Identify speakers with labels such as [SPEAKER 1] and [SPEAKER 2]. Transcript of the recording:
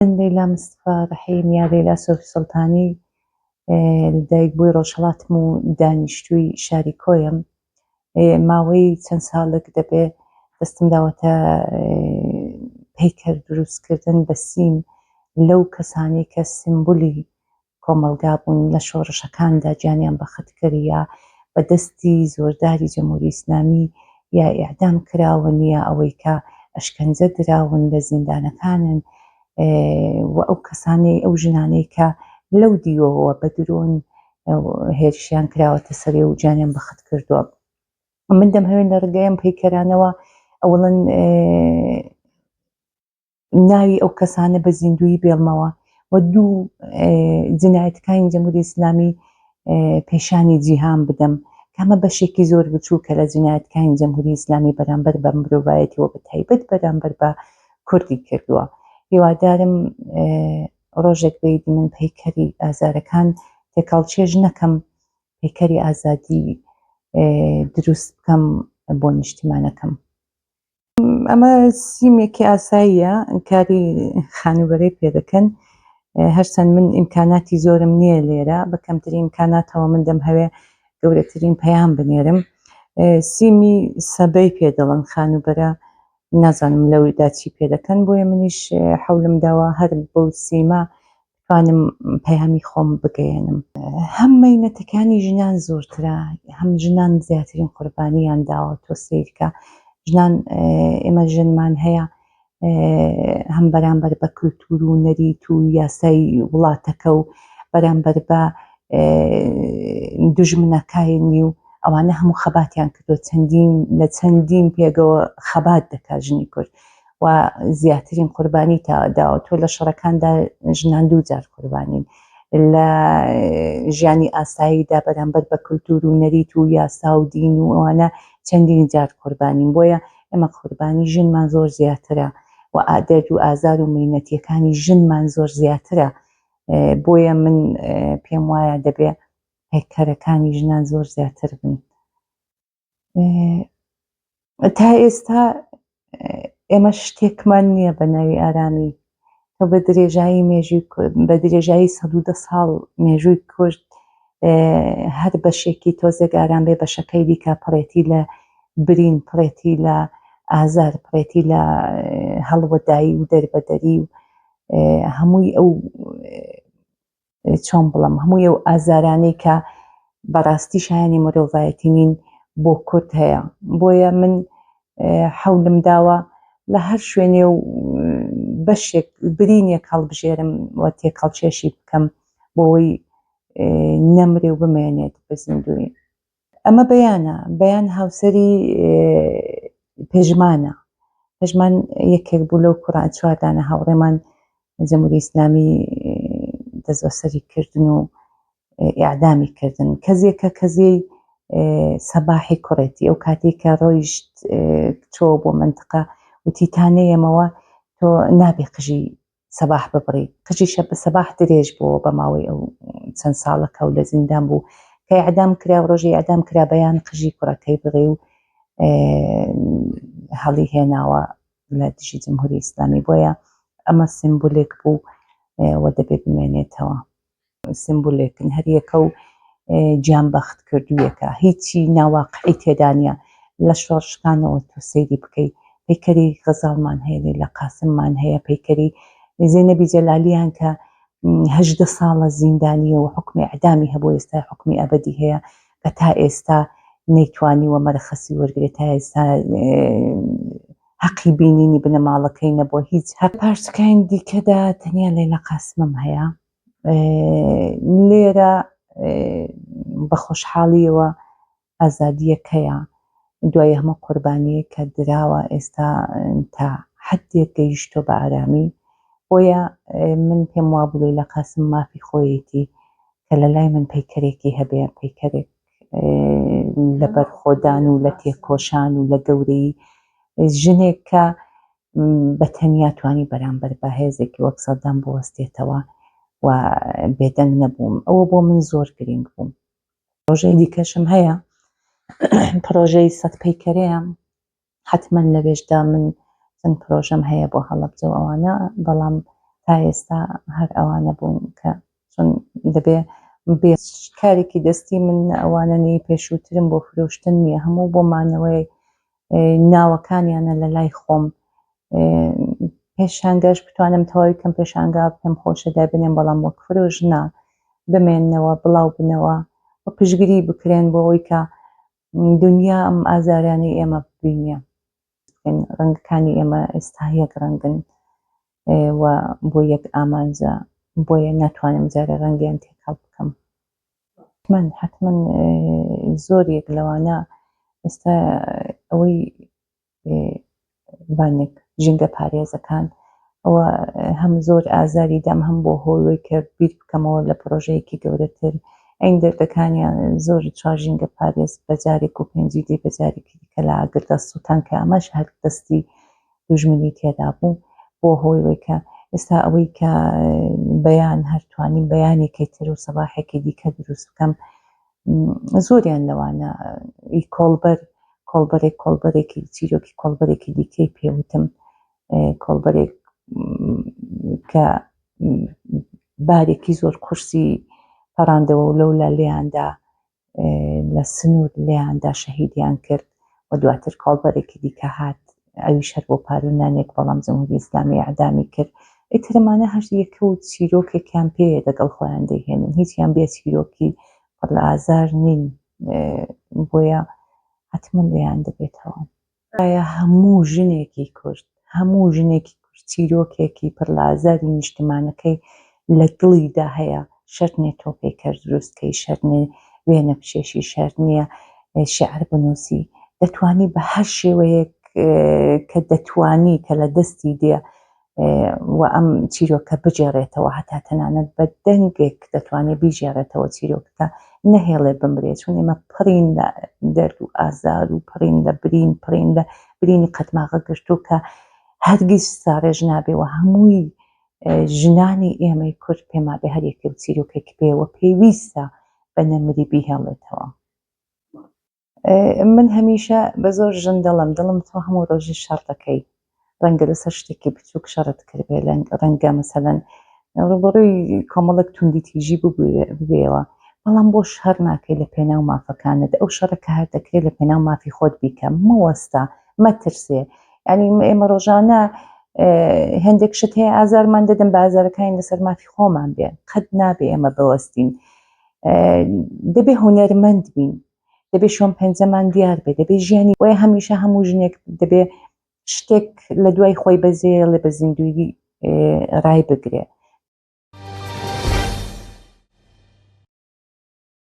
[SPEAKER 1] من لەیلا مستەفا ڕەحیم یا لەیلا سۆفی سوڵتانی لەدایکبووی ڕۆژهەڵاتم و دانیشتووی شاری کۆیەم. ماوەی چەند ساڵێک دەبێ دەستم داوەتە پەیکەر دروستکردن بە سیم لەو کەسانەی کە سیمبولی کۆمەڵگا بوون لە شۆڕشەکاندا گیانیان بەخت کرد یا بە دەستی زۆرداری جمهوری ئیسلامی یا ئیعدام کراون یا ئەوەی کە ئەشکەنجە دراون لە زیندانەکانن و ئەو کەسانەی ئەو ژنانەی کە لەو دیوەوە بە درۆن هێرشیان کراوەتە سەرێ و گیانیان بەخت کردووە. من دەمهەوێت لە ڕێگەی ئەم پەیکەرانەوە ئەوەڵەن ناوی ئەو کەسانە بە زیندوویی بێڵمەوە و دوو جنایەتەکانی جمهوری ئیسلامی پێشانی جیهان بدەم کامە بەشێکی زۆر بچووکە لە جنایەتەکانی جمهوری ئیسلامی بەرامبەر بە مرۆڤایەتی و بە تایبەت بەرامبەر بە کوردی کردووە. هیوادارم ڕۆژێک بێیت من پەیکەری ئازارەکان تێکەڵچێژ نەکەم، پەیکەری ئازادی دروست بکەم بۆ نیشتیمانەکەم. ئەمە سیمێکی ئاساییە کاری خانووبەرەی پێ دەکەن هەرچەند من ئیمکاناتی زۆرم نییە لێرە بە کەمترین ئیمکاناتەوە من دەمهەوێ گەورەترین پەیام بنێرم سیمی سەبەی پێ دەڵێن خانووبەرە نازانم لەودا چی پێ دەکەن بۆیە منیش حەولم داوە هەر بەو سیمە بتوانم پەیامی خۆم بگەیەنم. هەم مەینەتەکانی ژنان زۆرترە، هەم ژنان زیاترین قوربانیان داوە. تۆ سەیرکە ژنان ئێمە ژنمان هەیە هەم بەرامبەر بە کولتور و نەریت و یاسای وڵاتەکە و بەرامبەر بە دوژمنەکانی و ئەوانە هەموو خەباتیان کردو چەندین لە چەندین پێگەوە خەبات دەکات ژنی کورد و زیاترین قوربانی تا داوە. تۆ لە شەڕەکاندا ژنان دوو جار قوربانین لە ژیانی ئاساییدا بەرامبەر بە کولتور و نەریت و یاسا و دین و ئەوانە چەندین جار قوربانین. بۆیە ئێمە قوربانی ژنمان زۆر زیاترە و دەرد و ئازار و مەینەتیەکانی ژنمان زۆر زیاترە. بۆیە من پێم وایە دەبێ پەیکەرەکانی ژنان زۆر زیاتر بن. تا ئێستا ئێمە شتێکمان نییە بە ناوی ئارامی. تۆ بە درێژایی مێژووی بە درێژایی 110 ساڵ مێژووی کورد هەر بەشێکی تۆزێک ئارام بێ بەشەکەی دیکە پڕێتی لە برین، پڕێتی لە ئازار، پڕێتی لە هەڵوەدایی و دەربەدەری و هەمووی ئەو چۆن بڵم هەمووی ئەو ئازارانەی کە بەڕاستی شایانی مرۆڤایەتی نین بۆ کورد هەیە. بۆیە من حەولم داوە لە هەر شوێنێ و بەشێک برینێک هەڵبژێرم و تێکەڵکێشی بکەم بۆەوەی نەمرێ و بمێنێت بە زیندووی. ئەمە بەیانە، بەیان هاوسەری پێژمانە. پێژمان یەکێک بوو لەو کوڕان چواردانە هاوڕێمان جمهوری ئیسلامی دەستبەسەری کردن و ئیعدامی کردن. کەزێکە کەزیەی سەباحی کوڕێتی ئەو کاتێک کە ڕۆیشت چۆ بۆ منتقە وتی تا نەیەمەوە تۆ نابێ قژی سەباح ببڕی. قژی شەب سەباح درێژ بووەوە بە ماوەی ئەو چەند ساڵە کە لە زیندان بوو. کە ئیعدام کرا و ڕۆژی ئیعدام کرا بەیان قژی کوڕەکەی بڕی و هەڵی هێناوە لە دژی جمهوری ئیسلامی. بۆیە ئەمە سیمبولێک بوو و دەبێ بمێنێتەوە. سیمبولێکن هەریەکە و گیانبەخت کردوویەکە، هیچی ناواقعی تێدا نییە. لە شۆڕشکانەوە تۆ سەیری بکەی پەیکەری غەزاڵمان هەیە، لەیلا قاسممان هەیە، پەیکەری زەینەبی جەلالیان کە 18 ساڵە زیندانیە و حوکمی ئیعدامی هەبوو، ئێستا حوکمی ئەبەدی هەیە کە تا ئێستا نەیتوانیوە مەرەخەسی وەرگرێت، تا ئێستا حەقی بینینی بنەماڵەکەی نەبووە، هیچ هەق. پارچەکانی دیکەدا تەنیا لەیلا قاسمم هەیە. لێرە بە خۆشحاڵیەوە ئازادیەک هەیە دوای هەموو قوربانیەک کە دراوە ئێستا تا حدێک گەیشتۆ بە ئارامی. بۆیە من پێم وابوو لەیلا قاسم مافی خۆیەتی کە لە لای من پەیکەرێکی هەبێ، پەیکەرێک لە بەرخۆدان و لە تێکۆشان و لە گەورەی ژنێک کە بە تەنیا توانی بەرامبەر بە هێزێکی وەک سەدام بوەستێتەوە و بێدەنگ نەبووم. ئەوە بۆ من زۆر گرنگ بوو. پرۆژەی دیکەشم هەیە، پرۆژەی سەد پەیکەرەیە، حەتمەن لەوێشدا من چەند پرۆژەم هەیە بۆ هەڵەبجە و ئەوانە، بەڵام تا ئێستا هەر ئەوانە بوون کە چون دەبێ بێ کارێکی دەستی من ئەوانە نی پێشووترم بۆ فرۆشتن نییە هەموو بۆ مانەوەی ناوەکانیانە لە لای خۆم پێشانگاش بتوانم تەواوی کەم پێشانگا پێم خۆشە دابنێم بەڵام وەک فرۆش نا بمێنەوە بڵاو بنەوە و پشگیری بکرێن بۆ ئەوەی کە دنیا ئەم ئازارانەی ئێمە ببینێ ڕەنگەکانی ئێمە ئێستا یەک ڕەنگن و بۆ یەک ئامانجە بۆیە ناتوانم جارێ ڕەنگیان تێکەڵ بکەم من حتمما زۆر یەک لەوانە ئێستا ئەوەی بانێک ژینگە پارێزەکان ئەوە هەم زۆر ئازاری دام هەم بۆ هۆی کە بیر بکەمەوە لە پرۆژەیەکی گەورەتر ئەین دەردەکانیان زۆر چوار ژینگە پارێز بە جارێک و پێنجی دی بە جارێکی دیکە لە ئاگردا سووتان کە ئەمەش هەر دەستی دوژمنی تێدا بوو بۆ هۆی وەی کە ئێستا ئەوەی کە بەیان هەر توانیم بەیانێکی تر و سەباحێکی دیکە دروست بکەم زۆریان لەوانە ئی کۆڵبەر کۆڵبەرێک کۆڵبەرێکی چیرۆکی کۆڵبەرێکی دیکەی پێوتم کۆڵبەرێک کە بارێکی زۆر قورسی پەڕاندەوە و لەولا لێیاندا لە سنوور لێیاندا شەهیدیان کرد و دواتر کۆڵبەرێکی دیکە هات ئەویش هەر بۆ پارو نانێک بەڵام جمهوری ئیسلامی ئەعدامی کرد ئیتر ئەمانە هەر یەکە و چیرۆکێکیان پێیە دەگەڵ خۆیان دەیهێنن هیچیان بێ چیرۆکی پڕ لە ئازار نین بۆیە حەتمەن لێیان دەبێتەوە. ئایا هەموو ژنێکی کورد هەموو ژنێکی کورد چیرۆکێکی پڕ لە ئازاری نیشتمانەکەی لە دڵیدا هەیە شەرت نیە تۆ پەیکەر دروست کەی شەرت نیە وێنە بکێشی شەرت نیە شیعر بنووسی دەتوانی بە هەر شێوەیەک کە دەتوانی کە لە دەستی دێ و ئەم چیرۆکە بگێڕێتەوە هەتا تەنانەت بە دەنگێک دەتوانێت بیگێڕێتەوە چیرۆکەکە نەهێڵێ بمرێت چون ئێمە پڕین لە دەرد و ئازار و پڕین لە برین پڕین لە برینی قەتماغە گرتوو کە هەرگیز ساڕێژ نابێ و هەمووی ژنانی ئێمەی کورد پێمابێ هەر یەکێ و چیرۆکێک بێ و پێویستە بە نەمری بیهێڵێتەوە. من هەمیشە بە زۆر ژن دەڵێم دڵم تۆ هەموو ڕۆژی شەڕ دەکەی ڕەنگە لەسەر شتێکی بچووک شەڕت کردبێ ڕەنگە مەسەلەن ڕووبەڕووی کۆمەڵێک توندی تیژی ببێەوە بەڵام بۆ شەڕ ناکەی لە پێناو مافەکانت ئەو شەڕە کە هەر دەکرێت لە پێناو مافی خۆت بیکە مەوەستە مەترسێ یعنی ئێمە ڕۆژانە هەندێک شت هەیە ئازارمان دەدەن بە ئازارەکانی لەسەر مافی خۆمان بێ قەت نابێ ئێمە بەوەستین دەبێ هونەرمەند بین دەبێ شوێن پەنجەمان دیار بێ دەبێ ژیانی بۆیە هەمیشە هەموو ژنێک دەبێ شتێک لە دوای خۆی بەزێڵێ بە زیندویی ڕای بگرێ.